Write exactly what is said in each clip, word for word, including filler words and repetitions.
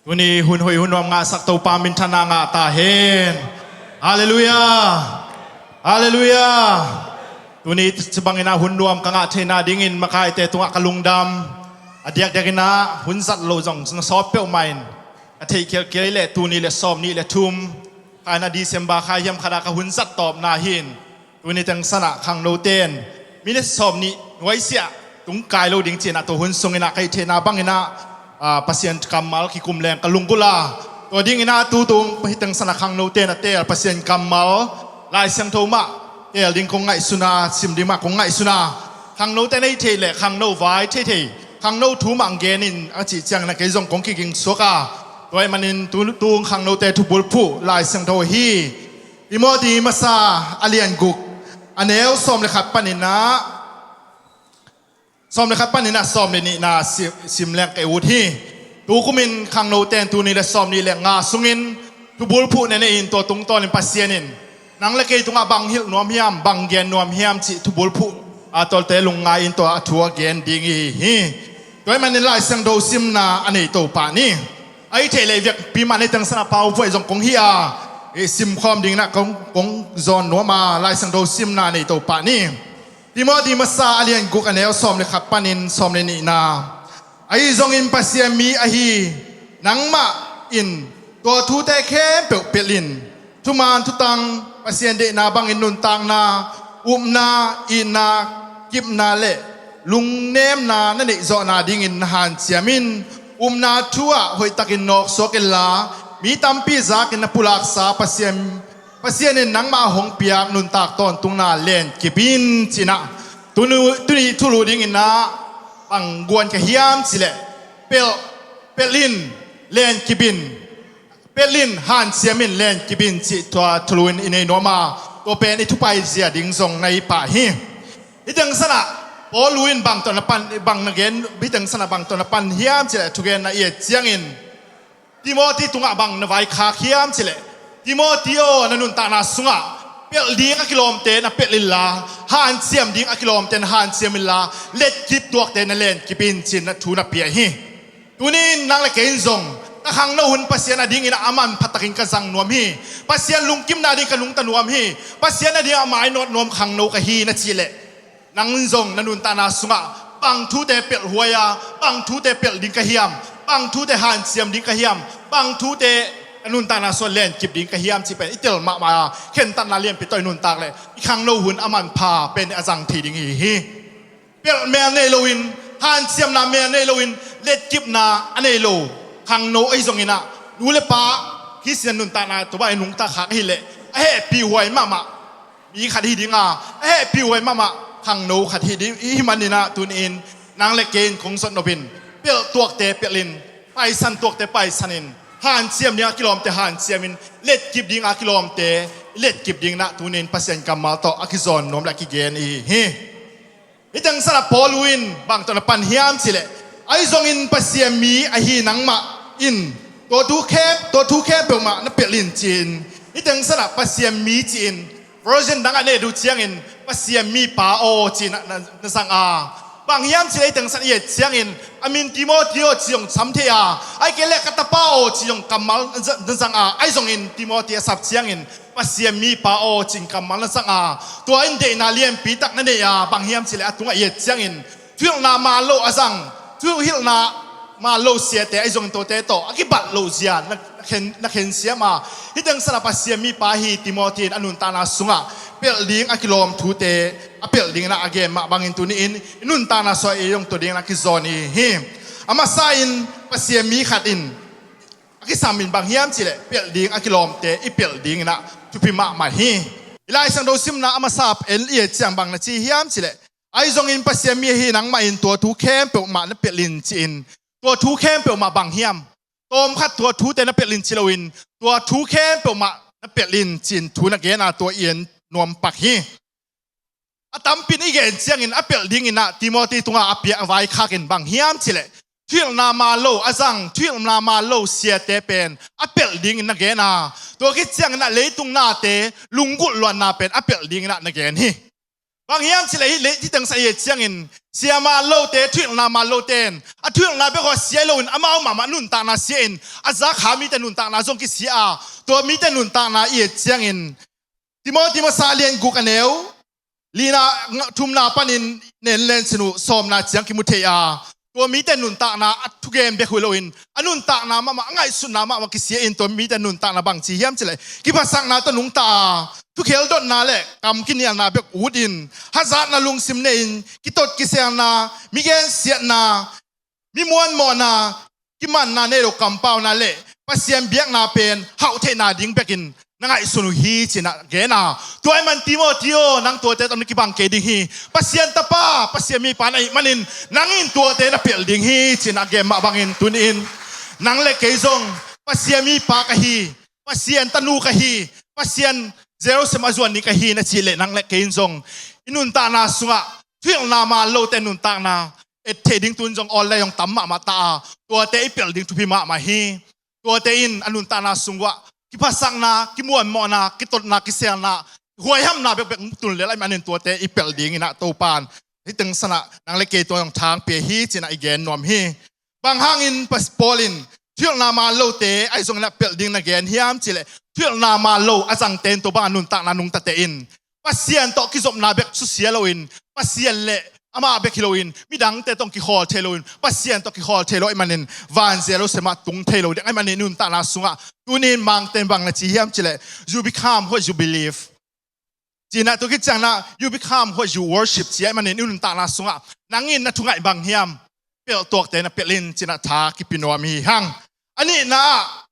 Tuni hun hoih hun nuam ngahsak Topa minthanna ngah ta hen. Halleluiah. Halleluiah. Tuni cibangin ah hun nuam ka ngah theihna dingin makaite tungah ka lungdam. A diakdiakin ah hun zat lo zong na sawt peuhmah in, ka theih khialkhial leh tuni le sawm nih le thum, kha in ah December kha hiam khat ah ka hun zat tawpna hi in, tuni teng san ah khangnote in minute sawm nih nuaisiah tungkai lo ding ci-in ah tua hun sungin ah ka hih theihna bangin ah, aa, Pasian kammal kikum leng ka lunggulh a, tua dingin ah tutung hih teng san ah khangnote in ah teel Pasian kammal Lai Siangtho mah teel ding kong ngaihsun a, sim ding mah kong ngaihsun a, khangnote na hih theih leh khangno vai theithei, khangno thu mah gen in a cih ciangin ah kei zong kong kiging suak a, tua ahih manin tu, tutung khangnote thubulphuh Lai Siangtho hi. Timoti masa a lian guk, a neu sawm le khat panin ah, sawm le khat panin ah sawm le nihna sim, sim leng ka ut hi. Tukumin khangnote in tuni le sawm nih le nga sungin thubulphuh na nei in, tua tungtawnin Pasian in nang le kei tungah bang hilh nuam hiam, bang gen nuam hiam cih thubulphuh a tawlte lungngai in tua a thu a gen ding i hi. Tua ahih manin Lai Siangtho simna a nei to pah ni. A hih theih leh i vekpi mah na hih teng san ah pauvuai zong kong hi a, i simkhawm dingin ah kong, kong zawn nuam a, Lai Siangtho simna nei to pah ni. Timoti masa a lian guk, a neu sawm le khat panin sawm le nihna. Ahi zongin Pasian mi ahi nangmah in tua thute khempeuh pelh in, thuman thutang, Pasian deihna bangin nuntakna, upna, itna, kipna le lungnemna na neihzawhna dingin na hanciam in, upna thu ah hoihtakin nawksuak inla, mi tampi zakin na pulaksa Pasian, Pasian in nangmah hong piak nuntak tawntungna lenkip in ci-in ah, tuni, tuni thulu dingin ah bang guan ka hiam cih leh, pelh, pelh in, lenkip in, pelh in, hanciam in, lenkip in cih tua thulu in i nei nuam a, tua pen i thupai zia ding zong na hi pah hi. Hih teng san ah Paul in bang tawh na pan, bang na gen, hih teng san ah bang tawh na pan hiam cih leh, thugenna i et ciangin Timoti tungah bang na vaikhak hiam cih leh, Timoti aw, na nuntakna sungah pelh ding a kilawmte na pelh inla, hanciam ding a kilawmte na hanciam inla, letkip tuakte na lenkip in ci-in na thu na pia hi. Tuni in nang le kei in zong ka khangno hun Pasian adingin ah a manpha takin ka zang nuam hi. Pasian lungkimna ding ka nungta nuam hi. Pasian adingin ah mainawt nuam khangno ka hi na cih leh, nang in zong na nuntakna sungah bang thute pelhhuai a, bang thute pelh ding ka hiam, bang thute hanciam ding ka hiam, bang thute na nuntakna sungah lenkip ding ka hiam cih pen i tel mahmah a, khentatna lianpi tawh i nuntak leh i khangno hun a manpha pen a zang thei ding i hi hi. Pelh mel nei loin, hanciamna mel nei loin, letkipna a nei lo khangno ahi zongin ah, nu le pa, Khristian nuntakna tua bang i nungta khak ahih leh a hehpihhuai mahmah mi khat hi ding a, a hehpihhuai mahmah khangno khat hi ding i hih manin ah, tuni in nang le kei in kong zot nop in, pelh tuakte pelh in, paisan tuakte paisan in, hanciam ding a kilawmte hanciam in, letkip ding a kilawmte letkip dingin ah tuni in Pasian kammal tawh a kizawn nuam le a kigen i hi hi. Hih teng san ah Paul in bang tawh na pan hiam cih leh, ahi zongin Pasian mi ahi nangmah in tua thu khempeuh, tua thu khempeuh mah na pelh in ci-in, hih teng san ah Pasian mi ci-in, version dang ah na et uh ciangin Pasian mipa aw ci-in na, na, na zang a. Bang hiam cih leh hih teng san i et ciangin a min Timoti aw ci zong sam thei a, ahih kei leh ka tapa aw ci zong kammal na za-, na zang a, ahi zongin Timoti a sap ciangin Pasian mipa aw ci-in kammal na zang a, tua in deihna lianpi tak na nei a, bang hiam cih leh a tungah i et ciangin thuhilhna man lo a zang, thuhilhna man lo siate ahi zongin tuate tawh a kibat loh zia na khen, na khensiam a, hih teng san ah Pasian mipa hi Timoti in a nuntakna sungah pelh ding a kilawm thute a pelh dingin ah a gen mah bangin tuni in i nuntakna sungah ei zong tua dingin a kizawn i hi hi. A masa in Pasian mi khat in a kisam in bang hiam cih leh pelh ding a kilawmte i pelh dingin ah thupi mahmah hi. I Lai Siangtho simna a masa pen i et ciang bang na ci hiam cih leh, ahi zongin Pasian mi ahi nangmah in tua thu khempeuh mah na pelh in ci-in, tua thu khempeuh mah bang hiam? Tawmkhat tua thute na pelh in ci loin, tua thu khempeuh mah na pelh in ci-in thu na gen a, tua i en nuam pak hi. A tampi in i gen ciangin a pelh dingin ah Timoti tungah a pia a vaikhak in bang hiam cih leh, thuhilhna man lo a zang, thuhilhna man lo siate pen a pelh dingin na gen a, tua khit ciangin ah leitung nate lunggulh luatna pen a pelh dingin ah na gen hi. Bang hiam cih leh hih leh hih teng sang i et ciangin, sia man lote, thuhilhna man lote in a thuhilhna bek haw sia hi loin amau mahmah nuntakna sia in a zak kha mite nuntakna zong kisia a, tua mite nuntakna i et ciangin Timoti masa lian guk a neu lina, thumna panin nen lencin uh sawmna ciang kimu thei a, tua mite nuntakna a thugen bek hi loin a nuntakna mahmah, a ngaihsutna mahmah kisia in tua mite nuntakna bang ci hiam cih leh kiphasakna tawh nungta a, thukhel dotna le kam kinialna bek ut in, hazatna lungsim nei in, kitot kiselna, mi gensiatna, mi muanmawhna, kimanna nei lo kampauna le Pasian biakna pen hauh theihna ding bekin na ngaihsun uh hi, ci-in a gen a. Tua ahih man Timoti aw, nang tuate tawh na kibang kei ding hi. Pasian tapa, Pasian mipa na hih manin nang in tuate na pelh ding hi, ci-in a gen mah bangin tuni-in nang le kei zong Pasian mipa ka hi, Pasian tanu ka hi, Pasian Jerusalem a zuan ni ka hi na cih leh nang le kei in zong i nuntakna sungah thuhilhna man lote nuntakna et theih ding tun zong online zong tam mahmah ta a, tuate i pelh ding thupi mahmah hi. Tuate in a nuntakna sung uah kiphasakna, kimuanmawhna, kitotna, kiselna, huaihamna bekbek tun lel ahih manin tuate i pelh dingin ah Topan hih teng sang ah nang le kei tua zong thang pia hi, ci-in ah i gen nuam hi. Bang hangin Pas- Paul in thuhilhna man lote ahi zongin ah pelh ding na gen hiam cih leh, thuhilhna man lo a zangte in tua bang a nuntakna nungtate in Pasian tawh kizopna bek susia loin, Pasian le amah bek hi loin, midangte tawh kikhawl thei loin, Pasian tawh kikhawl thei lo ahih manin van Jerusalem ah tung thei lo ding ahih manin nuntakna sungah tuni-in Mangte in bang na ci hiam cih leh, "You become what you believe." Ci-in ah tua khit ciangin ah, "You become what you worship," ci ahih manin i nuntakna sungah nang in na thungaih bang hiam, pelh tuakte na pelh in, ci-in ah tha kipi nuam hi hang. A nihna ah,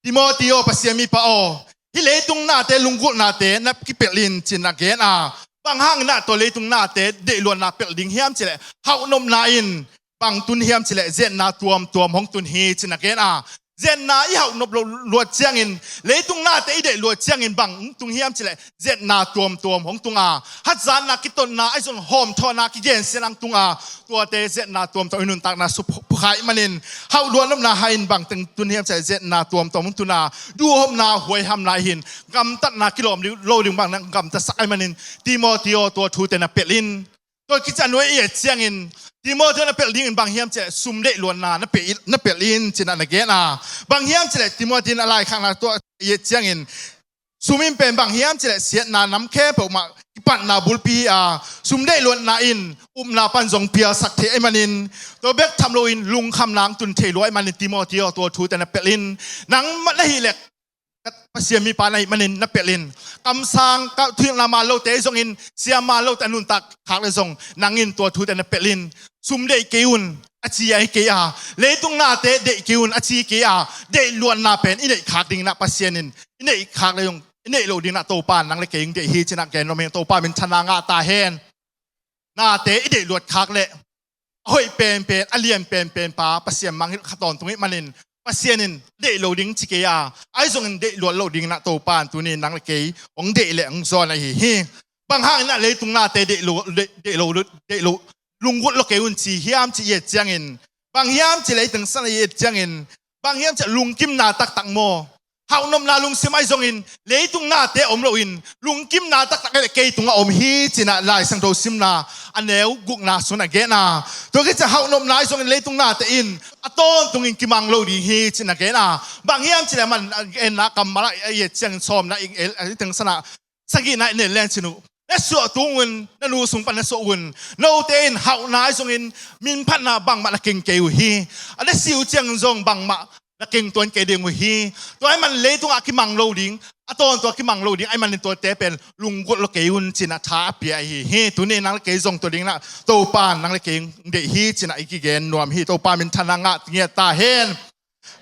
Timoti aw, Pasian mipa aw, hih leitung nate, lunggulhnate na kipelh in, ci-in a gen a. Bang hangin ah tua leitung nate deihluatna pelh ding hiam cih leh, hauhnopna in bang tun hiam cih leh, zetna tuamtuam hong tun hi, ci-in a gen a. Zetna i hauhnop lo luat ciangin, leitung nate i deih luat ciangin bang hong tung hiam cih leh, zetna tuamtuam hong tung a. Hatzatna, kitotna, ahi zong hawmthawhna, kigensiatna hong tung a. Tuate zetna tuamtuam i nuntakna sung phukhia ahih manin, hauh luat nopna hai in bang teng tun hiam cih leh, zetna tuamtuam hong tun a. Duhhopna, huaihamna hi in, gamtatna kilawm lo ding bang na gamtatsak ahih manin, Timoti aw, tua thute na pelh in. Tua khit ciang a neu i et ciangin, Timoti aw, na pelh dingin bang hiam cih leh, sum deihluatna na pelh in, na pelh in, ci-in ah na gen a. Bang hiam cih leh, Timoti in a laikhakna tua i et ciangin, sum in pen bang hiam cih leh, siatna nam khempeuh mah kipatna bulpi hi a, sum deihluatna in upna pan zong pialsak thei ahih manin, tua bek tham loin lungkhamna hong tun thei lua ahih manin, Timoti aw, tua thute na pelh in. Nangmah na hih leh Pasian mipa na hih manin na pelh in. Kamsang, ka thuhilhna man lote zongin, sia man lote a nuntak khak leh zong, nang in tua thute na pelh in. Sum deih kei un, a ci ahi kei a. Leitung nate deih kei un, a ci kei a. Deihluatna pen i neih khak dingin ah Pasian in i neih khak leh zong, i neih loh dingin ah Topan nang le kei hong deih hi, ci-in ah gen nuam ing. Topa minthanna ngah ta hen. Nate i deihluat khak leh, a hoih penpen, a lian penpen pa Pasian mang hi kha tawntung ahih manin, Pasian in deih lo ding ci kei a, ahi zongin deihluat loh dingin ah Topan tuni-in nang le kei hong deih le hong zawn ahi hi. Bang hangin ah leitung nate deih lo, deih, deih lo, deih lo, lunggulh lo kei un ci hiam cih i et ciangin, bang hiam cih leh, hih teng sang i et ciangin, bang hiam cih leh, lungkimna taktak maw, hauhnopna lungsim ahi zongin leitung nate om loin, lungkimna taktak leh kei tungah om hi, ci-in ah Lai Siangtho simna a neu gukna sungah a gen a. Tua khit ciang hauhnopna ahi zongin leitung nate in a tawntungin kimang lo ding hi, ci-in a gen a. Bang hiam cih leh, aman a genna kammal ah i et ciangin, sawmna i, i, i teng sang ah sagihna i nen lencin uh, na suah tung un, na nu sung pan na suah un. Note in hauhna ahi zongin minphatna bangmah na keng kei uh hi. A na si uh ciangin zong bangmah na keng tuan kei ding uh hi. Tua ahih man leitungah kimang lo ding, a tawntung a kimang lo ding ahih manin tuate pen lunggulh lo kei un, ci-in ah tha a pia ahi hi. Tuni nang le kei zong tua dingin ah Topan nang le kei deih hi, ci-in ah i kigen nuam hi. Topa minthanna ngah ngiat ta hen.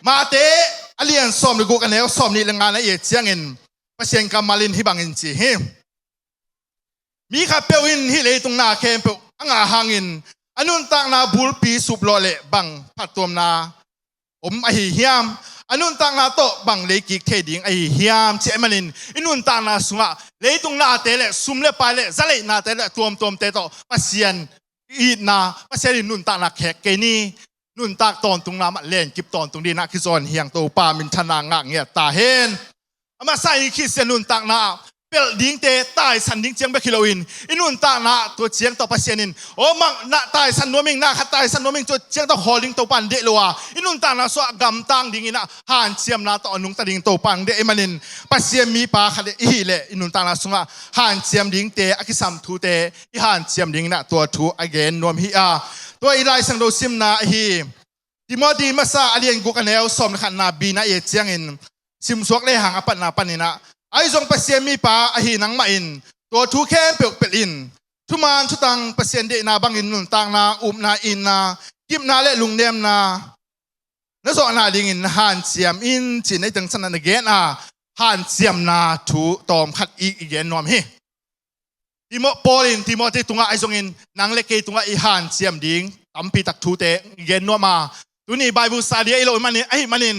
Mate a lian sawm le guk, a neu sawmnih le nga na i et ciangin, Pasian kammal in hih bangin ci hi. Mi khatpeuh in hih leitung na khempeuh a ngah hangin, a nuntakna bulpi suplawh leh bang phattuamna om ahi hiam? A nuntakna tawh bang leikik thei ding ahi hiam? Cih ahih manin i nuntakna sungah leitung nate le sum le pai le zaleihnate le tuamtuamte tawh Pasian itna, Pasian in nuntakna khek kei ni. Nuntak tawntungna mah lenkip tawntung dingin ah kizawn hi hang. Topa minthanna ngah ngiat ta hen. A masa in Khristian nuntakna ah pelh dingte taisan ding ciang bek hi loin, i nuntakna tua ciang tawh Pasian in, aw, mah na taisan nuam ing, na khat taisan nuam ing, tua ciang tawh hawl ding Topa in deih lo a, i nuntakna sungah gamtang dingin ah hanciamna tawh a nungta ding Topa in deih ahih manin, Pasian mipa khat i hih leh i nuntakna sungah hanciam dingte, a kisam thute i hanciam dingin ah tua thu a gen nuam hi a. Tua i Lai Siangtho simna ahi Timoti masa a lian guk a neu sawm le khatna B-na i et ciangin, simsuak lehang a patna panin ah, ahi zong Pasian mipa ahi nangmah in tua thu khempeuh pelh in, thuman thutang Pasian deihna bangin nuntakna, upna, itna, kipna le lungnemna na zawhna dingin na hanciam in, ci-in hih teng sanah na gen a, hanciamna thu tawmkhat i, i gen nuam hi. Timo-, Paul in Timoti tungah ahi zongin nang le kei tungah i hanciam ding tampi tak thute i gen nuam a, tuni Bible study ahi lo ahih manin, ahih manin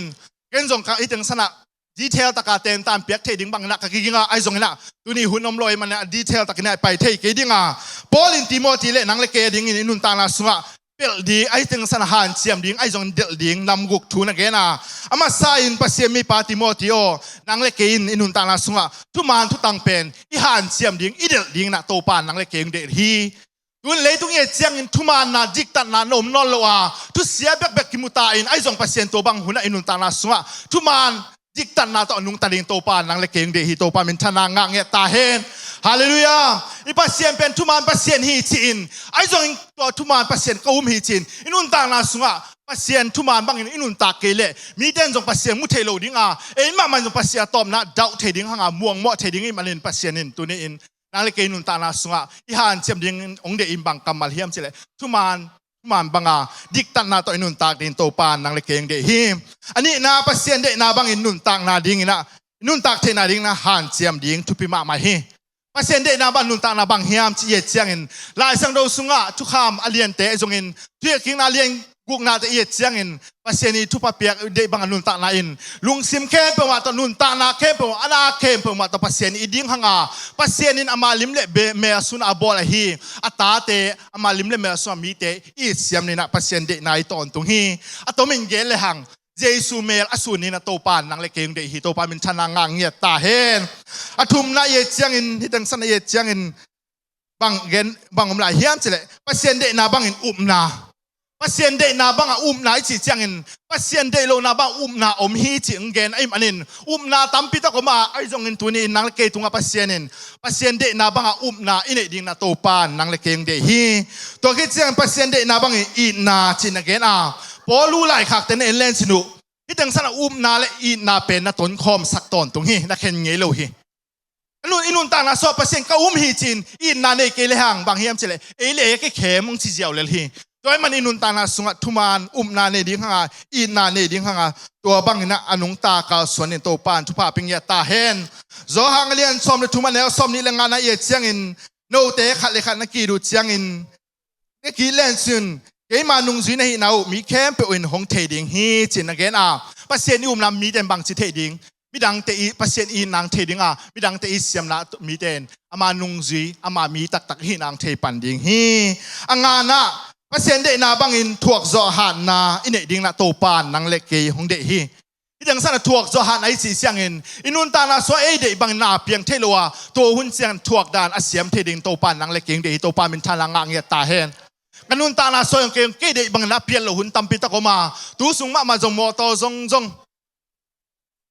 ken zong ka hih teng sanah detail taka tentan piak thei ding bangin ah ka kiging a, ahi zongin ah tuni hun om lo ahih manin ah detail takin ah i pai thei kei ding a, Paul in Timoti le nang le kei a dingin i nuntakna sungah pelh ding, ahi teng sanah hanciam ding, ahi zongin delh ding nam guk thu na gen a. A masa in Pasian mipa Timoti aw, nang le kei in i nuntakna sungah thuman thutang pen i hanciam ding, i delh dingin ah Topa in nang le kei hong deih hi. Tun leitung i et ciangin thumaanna, diktatna na om nawn lo a, thusia bekbek kimu ta in, ahi zong Pasian tua bang hunah i nuntakna sungah thumaan diktatna tawh a nungta ding Topa in nang le kei hong deih hi. Topa minthanna ngah ngiat ta hen. Halleluiah. I Pasian pen thumaan Pasian hi ci-in, ahi zongin tua thumaan Pasian ka um hi ci-in i nuntakna sungah Pasian thumaan bangin i nuntak kei leh mite in zong Pasian mu thei lo ding a, ei mahmah in zong Pasian a tawpna dauh thei ding hang a, muangmawh thei ding ahih manin Pasian in tuni-in nang le kei nuntakna sungah i hanciam dingin hong deih in bang kammal hiam cih leh thumaan, thumaan banga diktatna tawh i nuntak dingin Topa in nang le kei hong deih hi. A nihna, Pasian deihna bangin nuntakna dingin ah, i nuntak theihna dingin ah hanciam ding thupi mahmah hi. Pasian deihna bang, nuntakna bang hiam cih i et ciangin, Lai Siangtho sungah Thukham a liante zongin, Thuhilhkikna a lian guknate i et ciangin, Pasian i thupha piak deih banga nuntakna in lungsim khempeuh mah tawh, nuntakna khempeuh, a na khempeuh mah tawh Pasian i ding hang a, Pasian in ama lim le be-, mel sunah a bawl ahi a tate ama lim le mel sunah mite i it siam dingin ah Pasian deihna i tawntung hi. A tomin gen lehang, Jesu mel a sun dingin ah Topa in nang le kei hong deih hi. Topa minthanna ngah ngiat ta hen. A thumna i et ciangin, hih teng sanah i et ciangin, bang gen, bang om lai hiam cih leh Pasian deihna bangin upna. Pasian deihna banga upna i cih ciangin, Pasian deih lohna banga upna om hi cih hong gen ahih manin, upna tampi tak om a, ahi zongin tuni-in nang le kei tungah Pasian in Pasian deihna banga upna i neih dingin ah Topa in nang le kei hong deih hi. Tua khit ciangin Pasian deihna bangin itna cih na gen a, Paul' laikhakte na en len sin uh, hih teng sanah upna le itna pen na tonkhawmsak tawntung hi, na khen ngei lo hi. I nun, i nuntakna sungah Pasian ka um hi ci-in itna nei kei lehang bang hiam cih leh ei le ei a kikhem hong ci ziau lel hi. Tua ahih manin i nuntakna sungah thumaan upna nei ding hang a, itna nei ding hang a, tua bangin ah a nungta kalsuan dingin Topa in thupha pia ngiat ta hen. Johan a lian sawm le thum a neu sawmnih le ngana i et ciangin, note khat le khat na ki-it uh ciangin, na ki-it len sin, keima nungzui na hihna uh mi khempeuh in hong thei ding hi ci-in na gen a. Pasian i upna mite in bangci thei ding? Midangte i, Pasian i itna hong thei ding a, midangte i siamna mite in ama nungzui, ama mi taktak i hihna hong thei pan ding hi. A ngana, Pasian deihna bangin thuakzawh hatna i neih dingin ah Topa in nang le kei hong deih hi. Hih teng sanah thuakzawh hatna i cih ciangin, i nuntakna sungah ei deih bangin na piang thei lo a, tua hun ciangin thuak dan a siam thei dingin Topa in nang le kei hong deih hi. Topa minthanna ngah ngiat ta hen. Ka nuntakna sungah kei, kei deih bangin na pian lo hun tampi tak om a, tu sung mahmah zong mawtaw zong zong,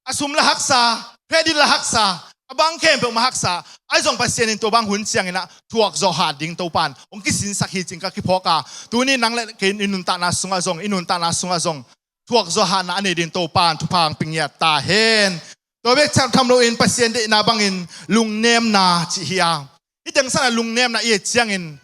a sum la haksa, credit la haksa, a bang khempeuh mah haksa, ahi zong Pasian in tua bang hun ciangin ah thuakzawh hat ding Topa in hong kisinsak hi ci-in ka kiphawk a, tuni nang le kei i nuntakna sungah zong, i nuntakna sungah zong thuakzawh hatna a nei dingin Topa in thupha hong pia ngiat ta hen. Tua bek tham, tham loin Pasian deihna bangin lungnemna cih hi a. Hih teng sanah lungnemna i et ciangin,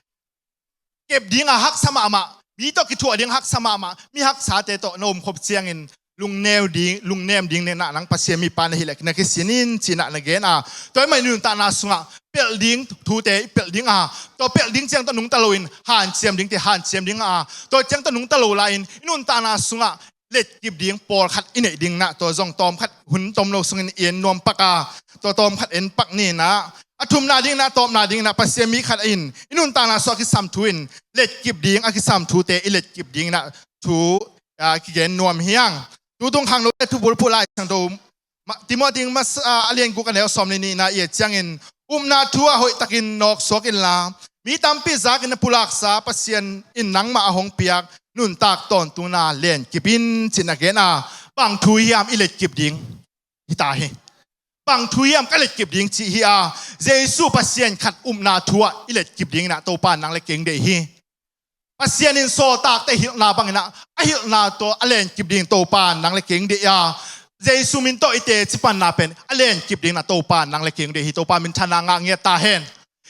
kep ding a haksa mahmah, mi tawh kithuah ding haksa mahmah, mi haksate tawh na omkhop ciangin, lungneu ding, lungnem ding nena nang Pasian mipa na hih leh na kisin in ci-in ah na gen a. Tua ahih manin i nuntakna sungah pelh ding thute i pelh ding a, tua pelh ding ciang tawh nungta loin hanciam dingte hanciam ding a, tua ciang tawh nungta lo lai-in i nuntakna sungah letkip ding pawlkhat i neih dingin ah, tua zong tawmkhat hun tom lo sungin i en nuam pak a, tua tawmkhat en pak ni-in ah, a thumna dingin ah, a tawpna dingin ah, Pasian mi khat in i nuntakna sungah kisam thu in letkip ding, a kisam thute i letkip dingin ah thu, a, kigen nuam hi hang. Tutung khangnote thu bulphuh Lai Siangtho Timothy a lian guk a neu sawm le nihna i et ciangin, upna thu ah hoihtakin nawksuak inla, mi tampi zakin a pulaksa Pasian in nangmah a hong piak nuntak tawntungna lenkip in, ci-in a gen a, bang thu hiam i letkip ding hita hi. Bang thu hiam ka letkip ding cih hi a, Jesu Pasian khat upna thu ah i letkip dingin ah Topa nang le kei hong deih hi. Pasian in sawltakte hilhna bangin ah a hilhna tawh a lenkip ding Topa nang le kei hong deih a, Jesu min tawh i teci panna pen a lenkip dingin ah Topa nang le kei hong deih hi. Topa minthanna ngah ngiat ta hen.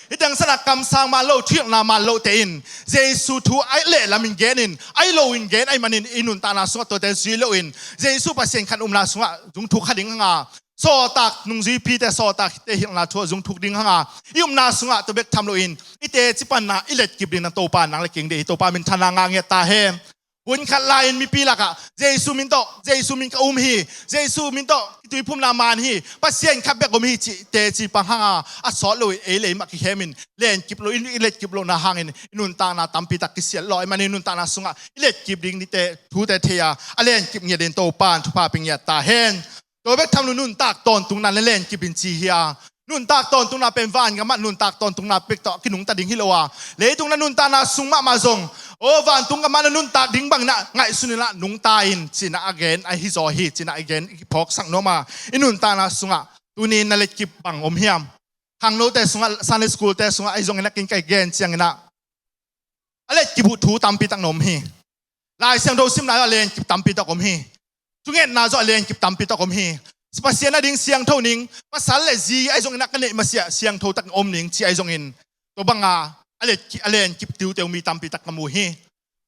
Hih teng sanah kamsang man lo, thuhilhna man lote in Jesu thu a leh lamin genin, a hi loin gen ahih manin i nuntakna sungah tuate zui loin Jesu Pasian khat upna sungah zung thuk kha ding hanga, sawltak nungzuipite, sawltakte hilhna thu ah zung thuk ding hanga, i upna sungah tua bek tham loin i teci panna i letkip dingin ah Topa nang le kei hong deih hi. Topa minthanna ngah ngiat ta hen. Hun khat lai-in mipi lakah Jesu min tawh, Jesu min ka um hi, Jesu min tawh i tuiphumna man hi, Pasian khat bek om hi cih teci pang hanga a sawt lo ei le ei mah kikhemin lenkip lo, i letkip lohna hangin i nuntakna tampi tak kisiat lawh ahih manin i nuntakna sungah i letkip ding nite thute thei a, a lenkip ngiat dingin Topa in thupha pia ngiat ta hen. Tua bek tham lo nuntak tawntungna na lenkip in ci hi a, nuntak tawntungna pen van gam ah nuntak tawntungna bek tawh kinungta ding hi lo a, leitung na nuntakna sung mahmah zong, aw, vantung gam ah na nuntak ding bangin ah ngaihsun in ah nungta in, ci-in ah a gen ahi zaw hi, ci-in ah i gen i phawksak nuam a, i nuntakna sungah tuni-in na letkip bang om hiam? Khangnote sungah, Sunday school-te sungah ahi zongin ah ken ka gen ciangin ah a letkip uh thu tampi tak na om hi. Lai Siangtho simna ah a lenkip tampi tak om hi. Thungetna zawh a lenkip tampi tak om hi. Pasian a ding siangtho ning, pasal le zi ahi zongin ah ka neih masiah siangtho tak om ning ci ahi zongin, tua banga a letkip, a lenkip tiuteu mi tampi tak ka mu hi.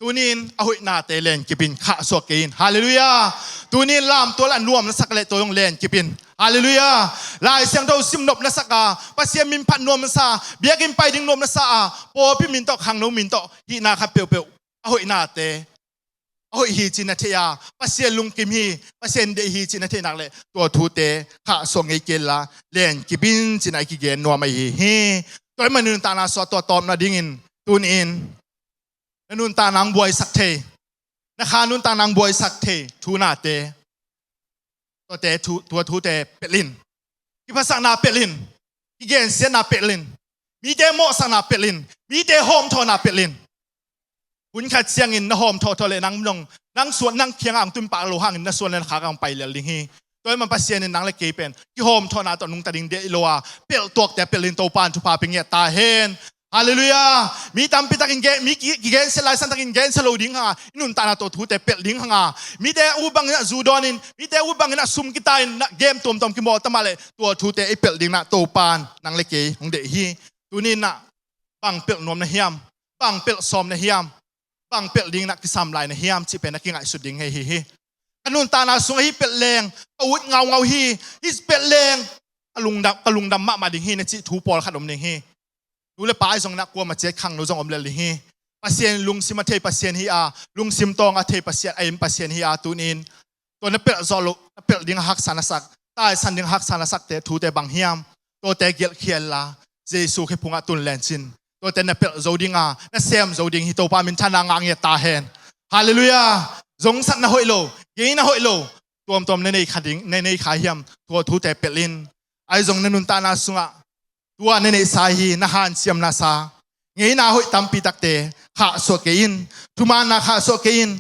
Tuni-in a hoihnate lenkip in, khahsuah kei in. Halleluiah. Tuni-in lamtual a nuam na sak leh tua zong lenkip in. Halleluiah. Lai Siangtho sim nop na sak a, Pasian min phat nuam na sa, biakinn pai ding nuam na sa a, pawlpi min tawh, khangno min tawh, hihna khat peuhpeuh a hoihnate, a hoih hi ci-in na theih a, Pasian lungkim hi, Pasian deih hi ci-in na theih nak leh tua thute khahsuah ngei kei inla lenkip in, ci-in ah i kigen nuam ahi hi. Tua ahih manin nuntakna sungah tua tawpna dingin tuni-in na nuntakna hong buaisak thei, na kha nuntakna hong buaisak thei thu nate, tuate thu, tua thute pelh in. Kiphatsakna pelh in. Kigensiatna pelh in. Mite mawhsakna pelh in. Mite hawmthawhna pelh in. Hun khat ciangin na hawmthawh thawh leh nang nong, nang suan, nang kiangah hong tun pah lo hangin na suan le na khak ah hong pai lel ding hi. Tua ahih man Pasian in nang le kei pen kihawmthawhna tawh nungta ding deih lo a, pelh tuakte pelh in, Topa in thupha pia ngiat ta hen. Halleluiah. Mi tampi takin gen, mi ki, kigensia lai santakin gensia lo ding hanga, i nuntakna tawh thute pelh ding hanga, mite ut bangin ah zu dawnin, mite ut bangin ah sum kitai-in na game tuamtuam kimawl ta mah leh tua thute i pelh dingin ah Topa in nang le kei hong deih hi. Tuni-in ah bang pelh nuam na hiam? Bang pelh sawm na hiam? Bang pelh dingin ah kisam lai na hiam cih pen na kingaihsut ding hi, hi, hi. Ka nuntakna sungah hih pelh leng ka ut ngaungau hi, hih pelh leng ka lungdam, ka lungdam mahmah ding hi na cih thu pawlkhat om ding hi. Nu le pa ahi zongin ah kuamah ciat khangno zong om lel ding hi. Pasian lungsim a thei Pasian hi a, lungsim tawng a thei Pasian, a en Pasian hi a, tuni-in tua na pelh zawh loh, na pelh ding a haksa na sak, taisan ding a haksa na sakte thute bang hiam? Tuate gelhkhia inla Jesu khephungah tun lencin, tuate na pelh zo ding a, na sem zo ding hi. Topa minthanna ngah ngiat ta hen. Halleluiah. Zongsatna hoih lo, ngeina hoih lo, tuamtuam na nei kha ding, na nei kha hiam? Tua thute pelh in. Ahi zong na nuntakna sungah tua na neihsa hi, na hanciamnasa, ngeina hoih tampi takte khahsuah kei in. Thumaanna khahsuah kei in.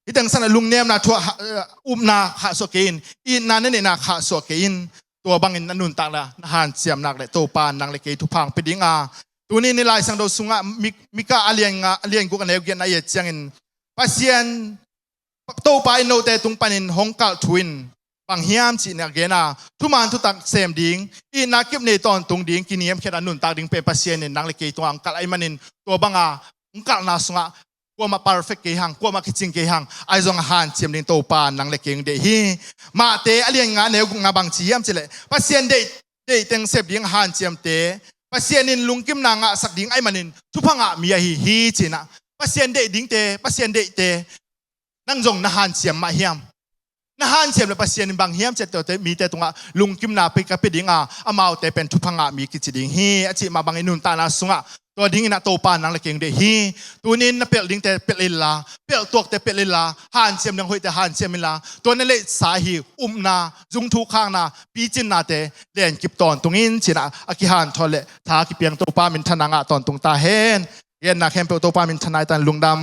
Hih teng sanah lungnemna thu ah, eh, upna khahsuah kei in. Itna na neihna khahsuah kei in. Tua bangin na nuntakna na hanciam nak leh Topa in nang le kei thupha hong pia ding a, tuni-in i Lai Siangtho sungah Mik-, Mika a lian nga, a lian guk a neu giatna i et ciangin, Pasian, Topa in note tung panin hong kalh thu in bang hiam cih na gen a, thuman thutak sem ding, itna kip nei tawntung ding, kiniamkhiat a nuntak ding pen Pasian in nang le kei tungah hong kalh ahih manin, tua banga hong kalhna sungah kuamah perfect kei hang, kuamah kicing kei hang, ahi zong a hanciam ding Topa nang le kei hong deih hi. Matthai a lian nga neu gukna bang ci hiam cih leh, Pasian deih, deih teng sep ding a hanciamte Pasian in lungkimna ngahsak ding ahih manin thupha ngah mi ahi hi, ci-in ah. Pasian deih dingte, Pasian deihte nang zong na hanciam mah hiam? Na hanciam leh Pasian in bang hiam cih leh tuate mite tungah lungkimna pia, ka pia ding a, amaute pen thupha ngah mi kici ding hi, a cih mah bangin nuntakna sungah Tua dingin ah Topa nang le kei hong deih hi. Tunin na pelh dingte pelh inla, pelh tuakte pelh inla, hanciam ding hoihte hanciam inla, tua na leihsa ahi upna, zungthuk khakna, picinnate lenkip tawntung in ci-in ah a kihanthawn le tha kipiang Topa minthanna ngah tawntung ta hen. Genna khempeuh Topa minthanna hi ta hen. Lungdam.